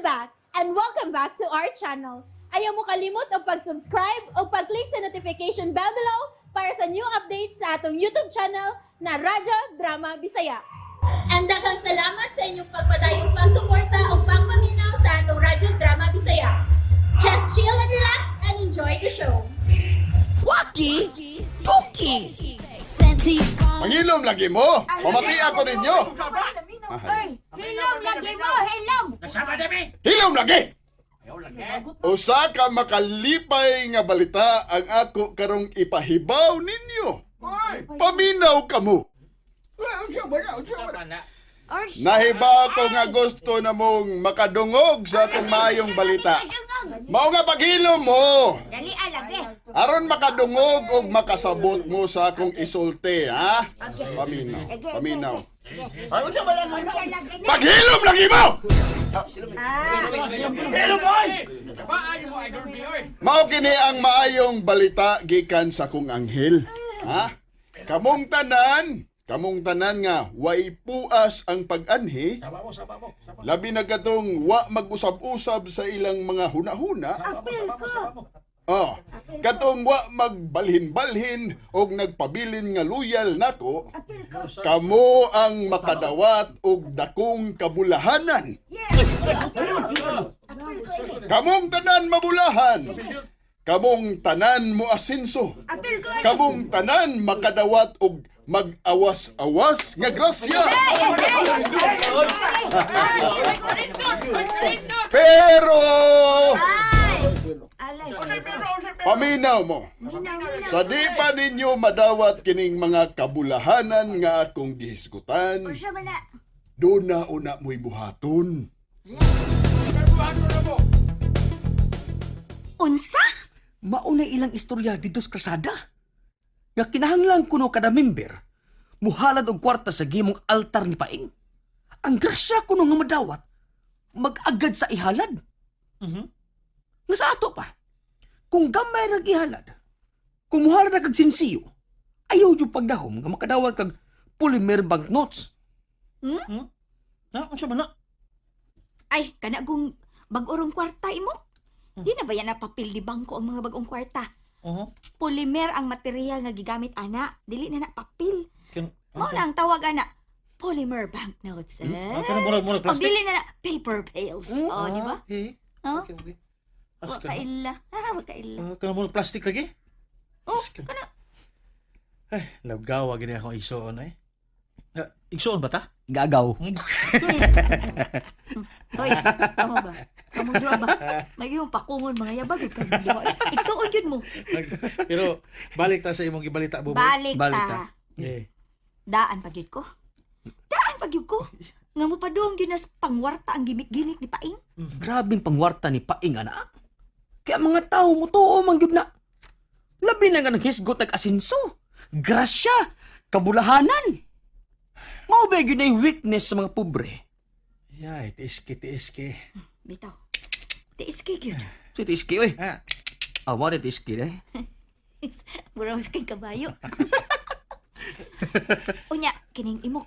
I'm back and welcome back to our channel. Ayaw mo kalimot og pag-subscribe o pag-click sa notification bell below para sa new updates sa atong YouTube channel na Radyo Drama Bisaya. And daghang salamat sa inyong pagpadayong pagsuporta o pagpaminaw sa atong Radyo Drama Bisaya. Just chill and relax and enjoy the show. Waki! Tuki! Manghilom lagi mo! Pamati ako ninyo! Ay, hilom lagi mo, hilom! Hilom lagi! Usa ka makalipay nga balita ang ako karong ipahibaw ninyo. Paminaw kamo. Nahibaw ko nga gusto na mong makadungog sa akong maayong balita. Mao nga paghilom mo. Dali alagi. Aron makadungog og makasabot mo sa akong isulti, ha? Paminaw. Paminaw. Paghilom lagi mo! Mao kini ang maayong balita gikan sa kong anghel. Ha? Kamong tanan nga way puas ang pag-anhi. Labi na katong wa mag-usab-usab sa ilang mga hunahuna. Oh, katong wa magbalhin-balhin og nagpabilin nga loyal nako. Kamo ang makadawat og dakong kabulahanan. Kamong tanan mabulahan. Kamong tanan mo asinso. Kamong tanan makadawat og mag-awas-awas nga grasya. Pero Alay. paminaw mo. Minaw, minaw. Sa di pa ninyo madawat kining mga kabulahanan nga akong gihisgutan, Unsa man na? doon na una mo'y buhaton. Unsa? Mauna ilang istorya dito sa krasada. Nga kinahanglan kuno kada member, muhalad og kwarta sa gimong altar ni Paing. Ang grasya kuno nga madawat, mag-agad sa ihalad. Nga sa ato pa, kung gamay ra gihalad, kung muhalad ra kag sinsiyo, ayaw yung pagdahom nga makadawat kag polymer banknotes. Na, unsa man na? Ay, kana kung bag-orong kwarta imo. Di na ba yan na papel di bangko ang mga bagong kwarta? Oho. Polymer ang material nga gigamit ana, dili na na papel. Kin Mao na ang tawag ana, polymer banknotes. Eh? Ah, kanang murag Og plastic. dili na na paper bills. Oh, di ba? Okay. Oh, Okay, okay. wa kaila. Ah, wa kaila. Ah, kanang murag plastic lagi. Oh, kana Ay, lagawa gini akong igsoon ay. Ah, igsoon ba ta? Gagaw. Hoy, kamo ba? Kamo duha ba? May yung pakungon mga yabag gyud kamo duha. Igsuon gyud mo. Pero balik ta sa imong gibalita buboy. Balik Balik ta. ta. Eh. Daan pa gyud ko. Daan pa gyud ko. Nga mo padung gyud nas pangwarta ang gimik-gimik ni Paing. Grabing pangwarta ni Paing ana. Kaya mga tao mo tuo man gyud na. Labi na nga naghisgot nag asinso. Grasya, kabulahanan. Mao ba gyud na weakness sa mga pobre? Yay, tiiski tiiski. Bitaw. Tiis kay gyud. Si tiski oy. Ah, Awa rin tiski eh. Mura mas kay kabayo. Unya, kining imok.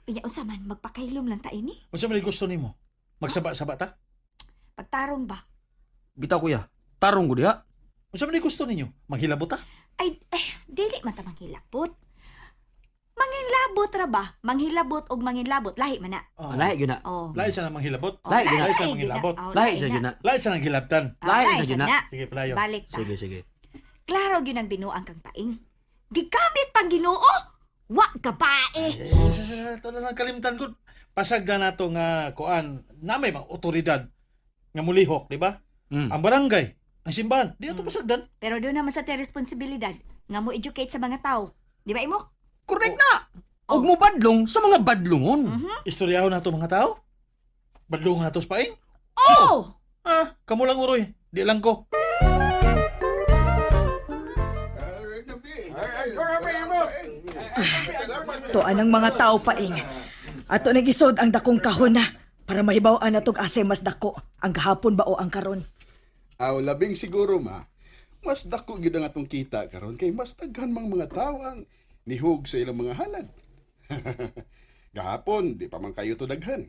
Unya unsa man magpakailom lang ta ini. unsa man gusto nimo? Magsaba-saba ta? Pagtarong ba? Bitaw kuya, tarong ko diha. Unsa man gusto ninyo? Maghilabot ta? Ay, eh, dili man ta manghilabot. Manghilabot ra ba? Manghilabot og manghilabot lahi man na. Oh. Lahi gyud na. Oh. Lahi sa nang manghilabot. Oh, Lahi gyud na. Lahi sa gyud manghilabot. Oh, Lahi sa gyud na. Lahi sa nang hilabtan. Ah, Lahi sa gyud na. Sige, palayo. Balik ta. Sige, sige. Klaro gyud ang binuang kang Paing. Gigamit pang Ginoo. Wa gabae. Eh, ito na lang kalimtan ko. Pasag na nato nga kuan na may mga otoridad nga mulihok, di ba? Ang barangay, ang simbahan, di ato pasagdan. Pero doon naman sa te responsibilidad nga mo educate sa mga tao. Di ba imok? Correct na. Og mo badlong sa mga badlongon. Istoryahon nato mga tao. Badlungan nato sa Paing. Oh! Ah, kamo lang uroy. Di lang ko. To anang mga tao Paing. Ato nagisod ang dakong kahon na para mahibaw-an natog asay mas dako ang gahapon ba o ang karon. Aw, labing siguro ma, mas dako gyud ang atong kita karon kay mas daghan mang mga tao ang nihug sa ilang mga halad. Gahapon, di pa man kayo to daghan.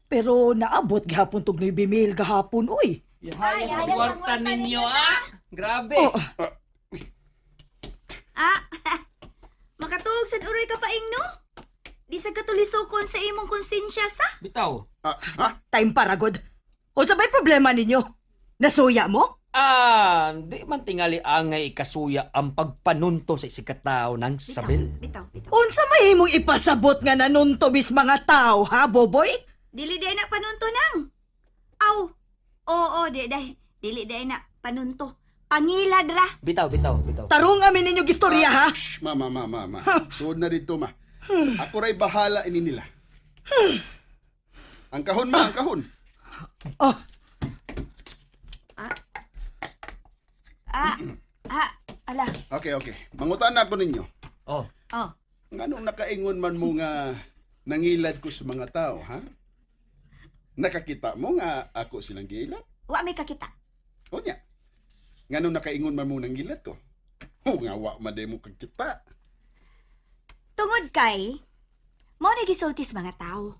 Pero naabot gihapon tog 9,000 gahapon oy. Ay, ay, kwarta ninyo ah. Grabe. Oh, Ah, makatuog sad uroy ka paing no? Di sa katulisokon sa imong konsensya sa? Bitaw. Ah, ha? Time paragod. Unsa may problema ninyo? Nasuya mo? Ah, di man tingali angay ikasuya ang pagpanunto sa isikatao ng sabil. Bitaw, bitaw. Unsa may imong ipasabot nga nanunto bis mga tao ha, Boboy? Dili day na panunto nang. Aw. Oo, di day. Dili day na panunto. Pangilad ra. Bitaw, bitaw, bitaw. Tarong amin ninyo gistorya ha. Shh, ma, ma, ma, ma, ma. Suod na dito, ma. Ako ra'y bahala ini nila. Ang kahon, ma, ang kahon. Oh, Ah, ah, ala. Okay, okay. Mangutan na ako ninyo. Oh. Oh. Nganong nakaingon man mo nga nangilad ko sa mga tao, ha? Nakakita mo nga ako silang giilad? Wa may kakita. O niya. Nganong nakaingon man mo nangilad ko? O nga wa man day mo kakita. Tungod kay mao ni gisulti sa mga tao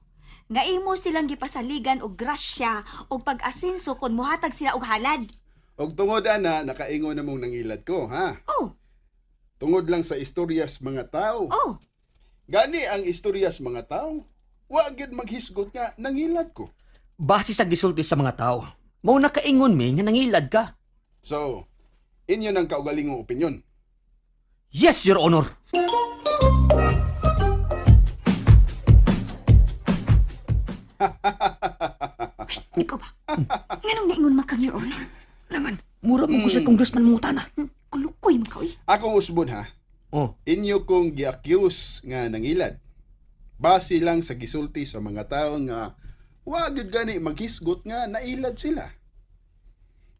nga imo silang gipasaligan og grasya og pag-asenso kon mohatag sila og halad. Og tungod ana nakaingon na mong nangilad ko, ha? Oh, Tungod lang sa istoryas mga tao. oh. Gani ang istoryas mga tao. Wa gyud maghisgot nga nangilad ko. Base sa gisulti sa mga tao, mao nakaingon mi nga nangilad ka. So, inyo nang kaugalingong opinyon. Yes, Your Honor. Ikaw ba? Nganong naingon man kang Your Honor? Naman, mura mo ko sa congressman mo tana. Kulukoy man ka oy. Akong usbon ha. Oh, Inyo kong gi-accuse nga nangilad. Base lang sa gisulti sa mga tao nga wa gyud gani maghisgot nga nailad sila.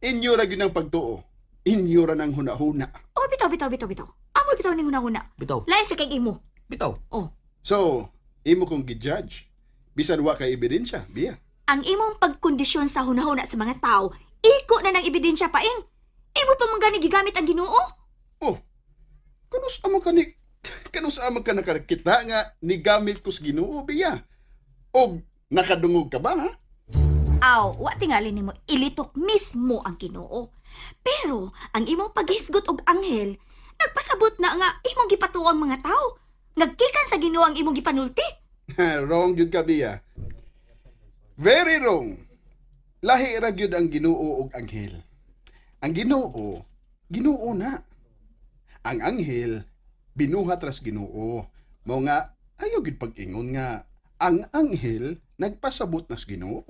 Inyo ra gyud ang pagtuo. Inyo ra nang hunahuna. Oh, bitaw, bitaw, bitaw, bitaw. Amo bitaw ning hunahuna. Bitaw. Lain sa kay imo. Bitaw. Oh, So, imo kong gi-judge. Bisan wa kay ebidensya, biya. Ang imong pagkondisyon sa hunahuna sa mga tao, iko na ng ebidensya paing. Imo pa man gani gigamit ang Ginoo. Oh, kanus amo ka ni kanus amo ka nakakita nga nigamit ko sa Ginoo, biya. Og nakadungog ka ba ha? Aw, wa tingali nimo ilitok mismo ang Ginoo. Pero ang imong paghisgot og anghel, nagpasabot na nga imong gipatuo ang mga tao. Nagkikan sa Ginoo ang imong gipanulti. Wrong gyud ka biya. Very wrong. Lahi ra gyud ang Ginoo ug anghel. Ang Ginoo, Ginoo na. Ang anghel binuhat ras Ginoo. Mao nga ayo gyud pag-ingon nga ang anghel nagpasabot nas Ginoo.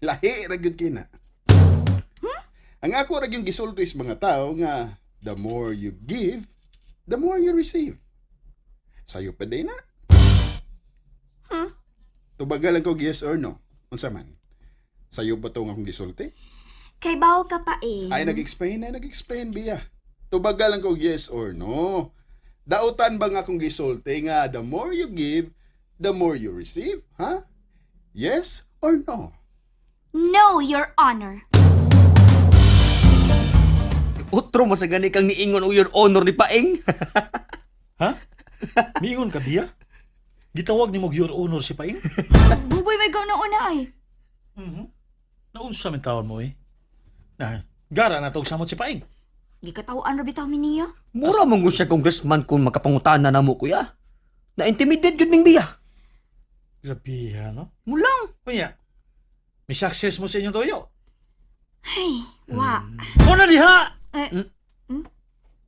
Lahi ra gyud kina. Ang ako ra gyud gisulti sa mga tao nga the more you give, the more you receive. Sayo pa din na. Tubagal lang ko yes or no. Unsa man? Sayo ba to nga akong gisulti? Kay bawo ka pa eh. Ay nag-explain biya. Tubagal lang ko yes or no. Dautan ba nga akong gisulti nga the more you give, the more you receive, ha? Yes or no? No, Your Honor. Utro mo sa gani kang niingon o Your Honor ni Paeng. Ha? Miingon ka biya? Gitawag ni mo Your Honor si Paing? Buboy may gaw na una ay. Naunsa man tawon mo eh. Na, gara na tog samot si Paing. Gikatawaan ra bitaw mi niya. Mura mo siya congressman kung makapangutana na mo, kuya. Na-intimidate gyud ming biya. Grabe ha, no? Mulang. Kunya, may success mo sa inyong toyo. Ay, wa. Muna diha! Eh,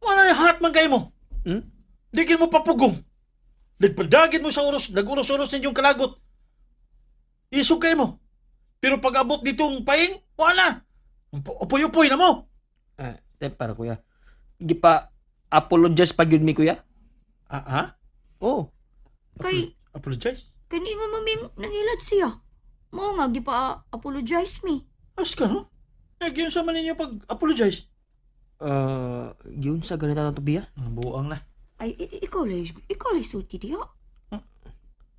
Muna diha man kayo mo. Hmm? Digin mo papugong. Nagpadagin mo sa oros, nag-uros-uros ninyong kalagot. Isog kayo mo. Pero pag abot ditong paing, wala. Upoy-upoy na mo. Eh, te, para kuya. Gipa apologize pa gyud mi kuya. Ah, ha? Oh. Kay Apologize? kay niingon mo ming nangilad siya. Mao nga gipa apologize mi. As ka, no? Nagyan sa man ninyo pag-apologize. Yun sa ganito na to biya. Ang buang na. Ay, ikaw lay sulti diha.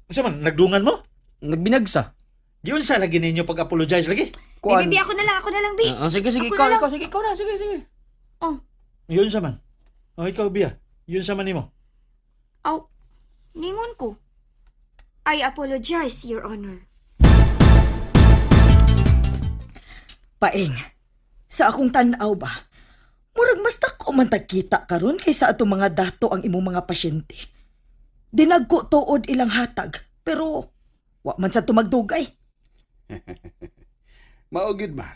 Unsa man, nagdungan mo? Nagbinagsa. Yun sa lagi ninyo pag-apologize lagi. Kuan. Bi, bi, ako na lang, ako na lang, bi. Ah, sige, sige, Ako ikaw, na lang. ikaw, sige, ikaw na, sige, sige. Oh, Yun sa man. O, ikaw, Bia. Yun sa man nimo. aw, ningon ko. I apologize, Your Honor. Paing, sa akong tan-aw ba, murag mas dako man tagkita karon kaysa atong mga dato ang imong mga pasyente. Dinagko tuod ilang hatag, pero wa man sa tumagdugay. Mao gyud, ma.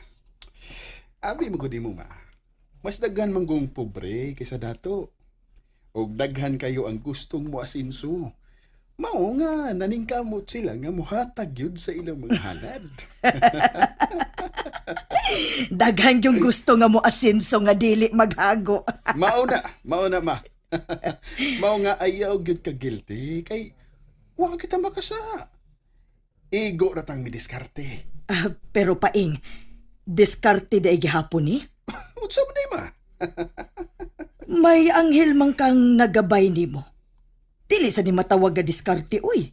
Abi mo gud mo, ma. Mas daghan man kong pobre kaysa dato. Og daghan kayo ang gustong mo asinso. Mao nga naningkamot sila nga muhatag gyud sa ilang mga halad. Daghan yung gusto nga mo asinso nga dili maghago. Mao na, ma. Mao nga ayaw gyud ka guilty kay wa kita makasa. Igo ra tang midiskarte. Ah, pero paing, diskarte da gihapon ni. Unsa man day, ma? May anghel man kang nagabay nimo. Dili sa ni matawag nga diskarte uy.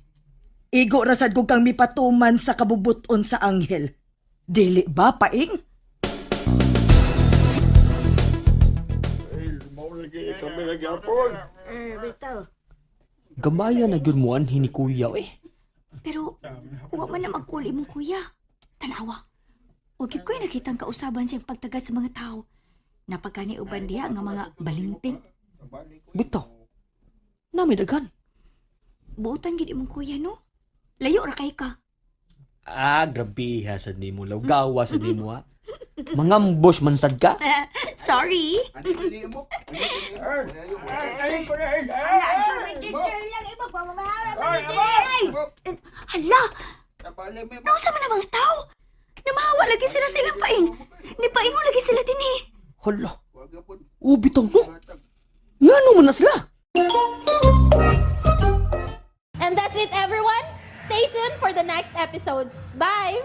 Igo ra sad kung kang mipatuman sa kabubuton sa anghel. Dili ba paing? Gamaya na gyud mo anhi ni kuya eh. Pero wa man na magkuli mong kuya. Tanawa. Wa gyud ko'y nakitang kausaban siyang pagtagad sa mga tao. Napagkani uban diha nga mga balingping. Bitaw. Nami daghan. Buotan gid imong kuya no. Layo ra kay ka. Ah, grabe ha sad nimo lawgawa sad nimo ha. Mangambos man sad ka. Sorry. Hala! Nausa man ang mga tao? Namahawa lagi sila sa ilang paing. Nipaingo lagi sila din eh. Hala. Oh, bitaw no. Ngano man na sila? And that's it, everyone. Stay tuned for the next episodes. Bye!